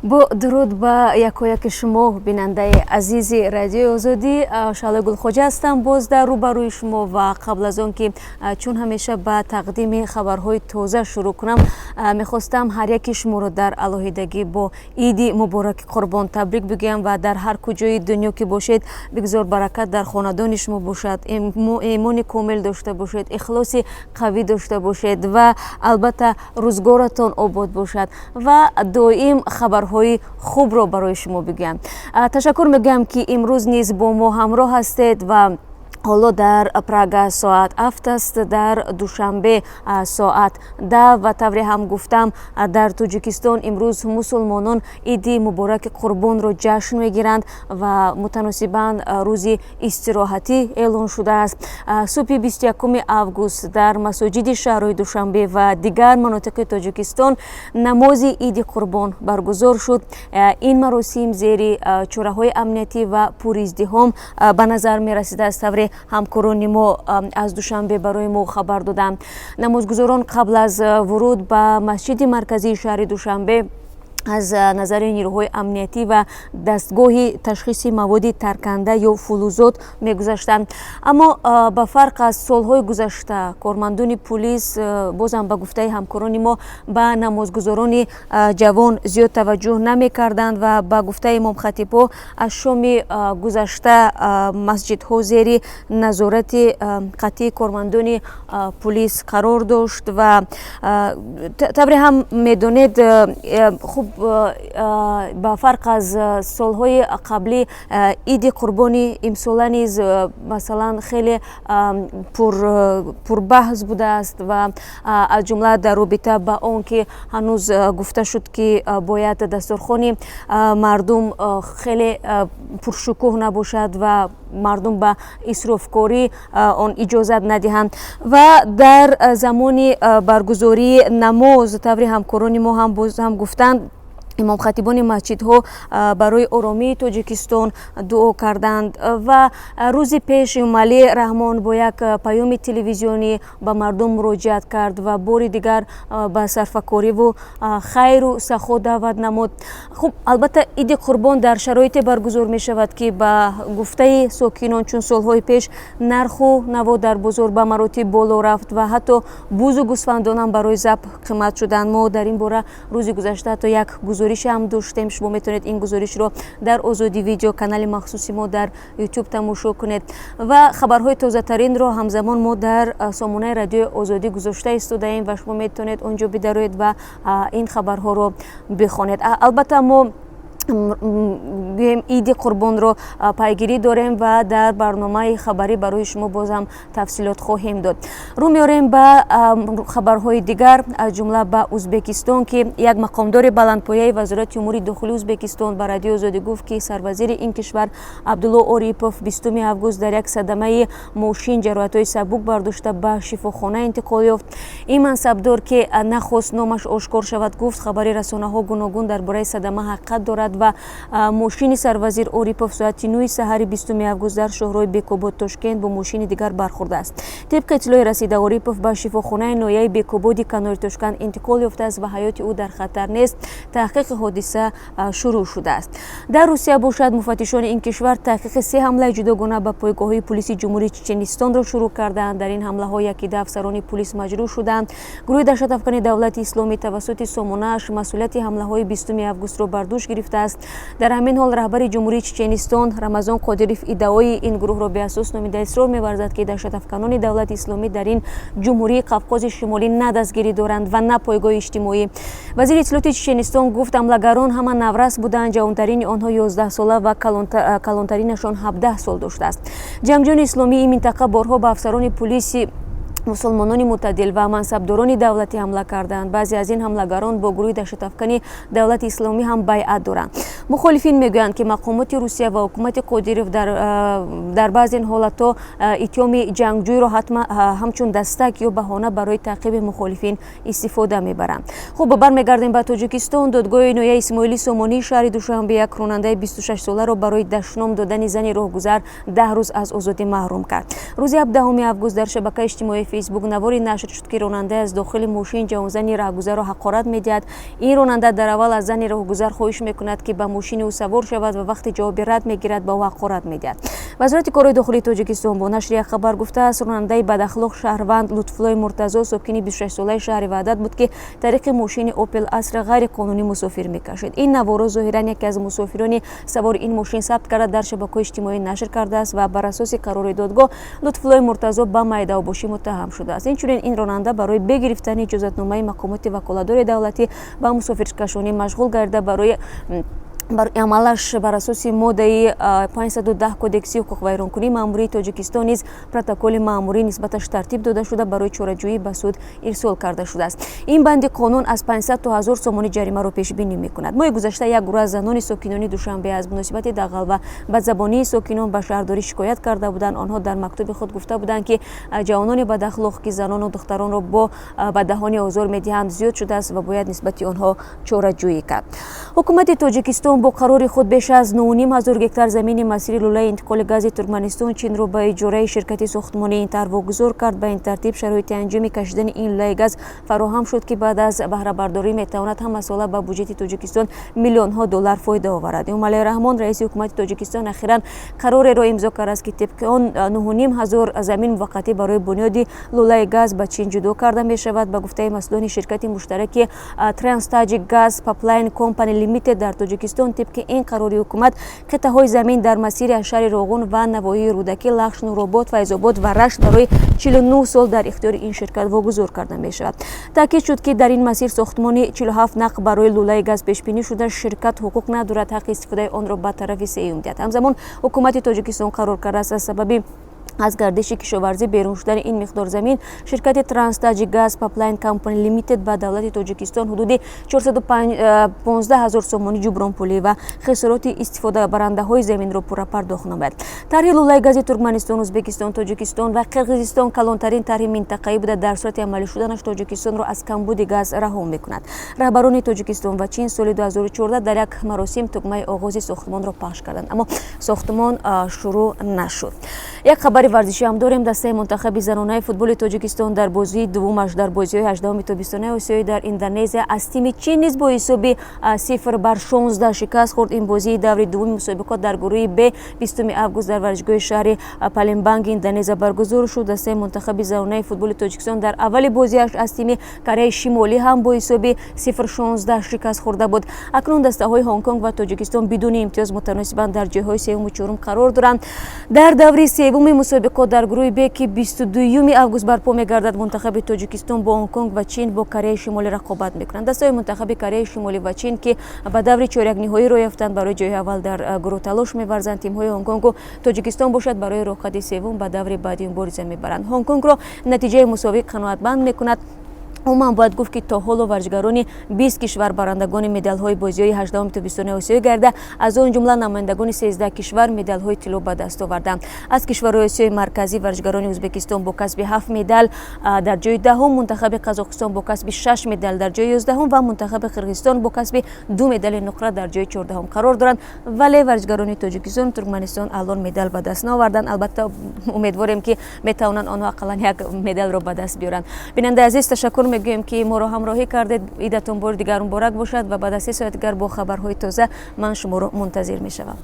Бо дуруд ба якояки шумо, бинандаи азизи Радиои Озодӣ. Шаҳлои Гулхоҷа ҳастам боз дар рӯбарӯи шумо ва қабл аз он ки чун ҳамеша ба тақдими хабарҳои тоза шурӯъ кунам, мехостам ҳар яки шуморо дар алоҳидагӣ бо иди мубораки Қурбон табрик бигӯям ва дар ҳар куҷои дунё ки бошед, бигзор баракат дар хонадони шумо бошад, имони комил дошта бошед, ихлоси қавӣ дошта бошед ва албатта рӯзгоратон обод бошад ва доим хабарҳои хубро барои шумо бигӯям. Ташаккур мегӯям, ки имрӯз низ бо мо ҳамроҳ ҳастед. Ва ҳоло дар Прага соат 7 аст, дар Душанбе соат 10. Ва тавре ҳам гуфтам, дар Тоҷикистон имрӯз мусулмонон иди мубораки Қурбонро ҷашн мегиранд ва мутаносибан рӯзи истироҳатӣ эълон шудааст. Субҳи 21 август дар масоҷиди шаҳрҳои Душанбе ва дигар манотиқи Тоҷикистон намози иди Қурбон баргузор шуд. Ин маросим зери чораҳои амниятӣ ва пуриздиҳом ба назар мерасидааст, тавре ҳамкорони мо аз Душанбе барои мо хабар доданд. Намозгузорон қабл аз вуруд ба масҷиди марказии шаҳри Душанбе аз назари нирӯҳои амниятӣ ва дастгоҳи ташхиси маводи тарканда ё фулузот мегузаштанд. Аммо ба фарқ аз солҳои гузашта, кормандони пулис, бозам ба гуфтаи ҳамкорони мо, ба намозгузорони ҷавон зиёд таваҷҷӯҳ намекарданд. Ва ба гуфтаи имомхатибҳо, аз шоми гузашта масҷидҳо зери назорати қатъии кормандони пулис қарор дошт. Ва тавре ҳам медонед, хуб, ба фарқ аз солҳои қаблӣ, иди Қурбони имсола низ, масалан, хеле пурбаҳс будааст ва аз ҷумла дар робита ба он ки ҳанӯз гуфта шуд, ки бояд дастурхони мардум хеле пуршукӯҳ набошад ва мардум ба исрофкорӣ он иҷозат надиҳанд. Ва дар замони баргузории намоз, таври ҳамкорони мо ҳам боз ҳам гуфтанд, имомхатибони масҷидҳо барои оромии Тоҷикистон дуо карданд. Ва рӯзи пеш Эмомалӣ Раҳмон бо як паёми телевизионӣ ба мардум муроҷиат кард ва бори дигар ба сарфакориву хайру сахо даъват намуд. Хуб, албатта, иди Қурбон дар шароите баргузор мешавад, ки ба гуфтаи сокинон, чун солҳои пеш нарху наво дар бозор ба маротиб боло рафт ва ҳатто бузу гӯсфандонам барои забҳ қимат шуданд. Мо дар ин бора рӯзи гузашта ҳатто як гузорише ҳам доштем. Шумо метавонед ин гузоришро дар Озодӣ Видео, канали махсуси мо дар Ютуб, тамошо кунед. Ва хабарҳои тозатаринро ҳамзамон мо дар сомонаи Радиои Озодӣ гузошта истодаем ва шумо метавонед он ҷо бидароед ва ин хабарҳоро бихонед. Албатта, мо гӯем, иди Қурбонро пайгирӣ дорем ва дар барномаи хабарӣ барои шумо бозам тафсилот хоҳем дод. Рӯ меорем ба хабарҳои дигар, аз ҷумла ба Ӯзбекистон, ки як мақомдори баландпояи Вазорати умури дохилии Ӯзбекистон ба Радиои Озодӣ гуфт, ки сарвазири ин кишвар Абдулло Орипов 20 август дар як садамаи мошин ҷароҳатҳои сабук бардошта, ба шифохона интиқол ёфт. Ин мансабдор, ки нахост номаш ошкор шавад, гуфт, хабари расонаҳо гуногун дар бораи садама ҳақиқат дорад ва мошини сарвазир Орипов соати 9 саҳари 20 август дар шоҳроҳи Бекобод Тошкент бо мошини дигар бархӯрдааст. Тибқи иттилои расида, Орипов ба шифохонаи ноҳияи Бекободи канори Тошканд интиқол ёфтааст ва ҳаёти ӯ дар хатар нест. Таҳқиқи ҳодиса шурӯъ шудааст. Дар Русия бошад, муфаттишони ин кишвар таҳқиқи се ҳамлаи ҷудогона ба пойгоҳҳои пулиси Ҷумҳурии Чеченистонро шурӯъ кардаанд. Дар ин ҳамлаҳо яки даҳ афсарони пулис маҷрӯҳ шуданд. Гурӯҳи даҳшатафкани Давлати Исломӣ тавассути сомонааш масъулияти ҳамлаҳои 20 августро бар дӯш гирифтааст. Дар ҳамин ҳол раҳбари Ҷумҳурии Чеченистон Рамазон Қодиров иддаои ин гурӯҳро беасос номида, исрор меварзад, ки даҳшатафканони Давлати Исломӣ дар ин ҷумҳурии Қавқози Шимолӣ на дастгирӣ доранд ва на пойгоҳи иҷтимоӣ. Вазири иттилооти Чеченистон гуфт, ҳамлагарон ҳама наврас буданд, ҷавонтарини онҳо 11сола ва калонтаринашон 17 сол доштааст. Ҷангҷӯёни исломии ин минтақа борҳо ба афсарони пулиси, мусулмонони мӯътадил ва мансабдорони давлатӣ ҳамла карданд. Баъзе аз ин ҳамлагарон бо гурӯҳи даҳшатафкани Давлати Исломӣ ҳам байъат доранд. Мухолифин мегӯянд, ки мақомоти Русия ва ҳукумати Қодиров дар баъзе ҳолатҳо иттиҳоми ҷангҷӯйро ҳамчун дастак ё баҳона барои таъқиби мухолифин истифода мебаранд. Хуб, бармегардем ба Тоҷикистон. Додгоҳи ноҳияи Исмоили Сомонии шаҳри Душанбе як ронандаи 26соларо барои дашном додани зани роҳгузар 10 рӯз аз озодӣ маҳрум кард. Рӯзи 17 август дар шабакаи иҷтимоии Фейсбук навори нашр шуд, ки ронанда аз дохили мошин ҷавонзани раҳгузарро ҳақорат медиҳад. Ин ронанда дар аввал аз зани роҳгузар хоҳиш мекунад, ки ба мошини ӯ савор шавад ва вақте ҷавоби рад мегирад, ба ӯ ҳақорат медиҳад. Вазорати корҳои дохилии Тоҷикистон бо нашри як хабар гуфтааст, ронандаи бадахлоқ шаҳрванд Лутфуллои Муртазо, сокини 26-солаи шаҳри Ваҳдат буд, ки тариқи мошини Опел Астра ғайриқонунӣ мусофир мекашид. Ин наворо зоҳиран яке аз мусофирони савори ин мошин сабт карда, дар шабакаҳои иҷтимоӣ нашр кардааст ва бар асоси қарори додгоҳ Лутфуллои Муртазо ба майдаобошӣ муттаҳам шудааст. Инчунин ин ронанда барои бегирифтани иҷозатномаи мақомоти ваколатдори давлатӣ ба мусофиркашонӣ машғул гардида, барои амалаш бар асоси моддаи 510 Кодекси ҳуқуқвайронкунии маъмурии Тоҷикистон низ протоколи маъмурӣ нисбаташ тартиб дода шуда, барои чораҷӯӣ ба суд ирсол карда шудааст. Ин банди қонун аз 500 то 1000 сомонӣ ҷаримаро пешбинӣ мекунад. Моҳи гузашта як гурӯҳ аз занони сокинони Душанбе аз муносибати дағал ва бадзабонии сокинон ба шаҳрдорӣ шикоят карда буданд. Онҳо дар мактуби худ гуфта буданд, ки ҷавонони бадахлоқ, ки занону духтаронро бо бадаҳонӣ озор медиҳанд, зиёд шудааст ва бояд нисбати онҳо чораҷӯӣ кард. Ҳукумати Тоҷикистон бо қарори худ беш аз 9,5 ҳазор гектар замини масири лӯлаи интиқоли гази Туркманистон Чинро ба иҷораи ширкати сохтмонии Интер вогузор кард. Ба ин тартиб шароити анҷоми кашидани ин лӯлаи газ фароҳам шуд, ки баъд аз баҳрабардорӣ метавонад ҳамасола ба буҷети Тоҷикистон миллионҳо доллар фоида оварад. Эмомалӣ Раҳмон, раиси ҳукумати Тоҷикистон, ахиран қарореро имзо кардааст, ки тибқи он 9,5 ҳазор замин муваққатӣ барои бунёди лӯлаи газ ба Чин ҷудо карда мешавад. Ба гуфтаи масъулони ширкати муштараки Транстаҷик Газ Пайплайн Компани Лимитед дар Тоҷикистон, тибқи ин қарори ҳукумат қитъаҳои замин дар масири аз шаҳри Роғун ва навоҳии Рӯдакӣ, Лахш, Нуробод, Файзобод ва Рашт барои 49 сол дар ихтиёри ин ширкат вогузор карда мешавад. Таъкид шуд, ки дар ин масир сохтмони 47 нақб барои лӯлаи газ пешбинӣ шуда, ширкат ҳуқуқ надорад ҳаққи истифодаи онро ба тарафи сеюм диҳад. Ҳамзамон ҳукумати Тоҷикистон қарор кардааст, аз сабаби аз гардиши кишоварзӣ берун шудани ин миқдор замин ширкати Транстаҷик Газ Пайплайн Компани Лимитед ба давлати Тоҷикистон ҳудуди 415 ҳазор сомонӣ ҷубронпулӣ ва хисороти истифодабарандаҳои заминро пурра пардохт намояд. Тарҳи лӯлаи гази Туркманистон, Ӯзбекистон, Тоҷикистон ва Қирғизистон калонтарин тарҳи минтақаӣ буда, дар сурати амалӣ шуданаш Тоҷикистонро аз камбуди газ раҳо мекунад. Раҳбарони Тоҷикистон ва Чин соли 2014 дар як маросим тугмаи оғози сохтмонро пахш карданд, аммо сохтмон шурӯъ нашуд. Як хабари варзишӣ ҳам дорем. Дастаи мунтахаби занонаи футболи Тоҷикистон дар бозии дуввумаш дар бозиҳои 18-уми тобистонаи осиёӣ дар Индонезия аз тими Чин низ бо ҳисоби 0-16 шикаст хӯрд. Ин бозии даври дуввуми мусобиқот дар гурӯҳи Б 20 август дар варзишгоҳи шаҳри Палембанги Индонезия баргузор шуд. Дастаи мунтахаби занонаи футболи Тоҷикистон дар аввали бозиаш аз тими Кореяи Шимолӣ ҳам бо ҳисоби 0-16 шикаст хӯрда буд. Акнун дастаҳои Ҳонгконг ва Тоҷикистон бидуни имтиёз мутаносибан дар ҷойҳои севуму чорум қарор доранд. Дар даври севуми мусобиқот дар гурӯҳи Б, ки 22 август барпо мегардад, мунтахаби Тоҷикистон бо Ҳонгконг ва Чин бо Кореяи Шимолӣ рақобат мекунанд. Дастаҳои мунтахаби Кореяи Шимолӣ ва Чин, ки ба даври чорякниҳоӣ роҳ ёфтанд, барои ҷои аввал дар гурӯҳ талош меварзанд. Тимҳои Ҳонгконгу Тоҷикистон бошад, барои роҳхати севум ба даври баъдӣ мубориза мебаранд. Ҳонгконгро натиҷаи мусовӣ қаноатманд мекунад. Умуман бояд гуфт, ки то ҳоло варзишгарони 20 кишвар барандагони медалҳои бозиҳои 18-уми тобистони осиёӣ гарда, аз он ҷумла намояндагони 13 кишвар медалҳои тилло ба даст оварданд. Аз кишварҳои Осиёи Марказӣ варзишгарони Ӯзбекистон бо касби ҳафт медал дар ҷои 10-ум, мунтахаби Қазоқистон бо касби шаш медал дар ҷои 11-ум ва мунтахаби Қирғизистон бо касби ду медали нуқра дар ҷои 14-ум қарор доранд. Вале варзишгарони Тоҷикистону Туркманистон алон медал ба даст наоварданд. Албатта, умедворем, ки метавонанд онҳо ақаллан як медалро ба даст биёранд. Бинандаи азиз, ташаккур мегӯем, ки моро ҳамроҳӣ кардед. Идатон бори дигар муборак бошад ва баъд аз 3 соат дигар бо хабарҳои тоза ман шуморо мунтазир мешавам.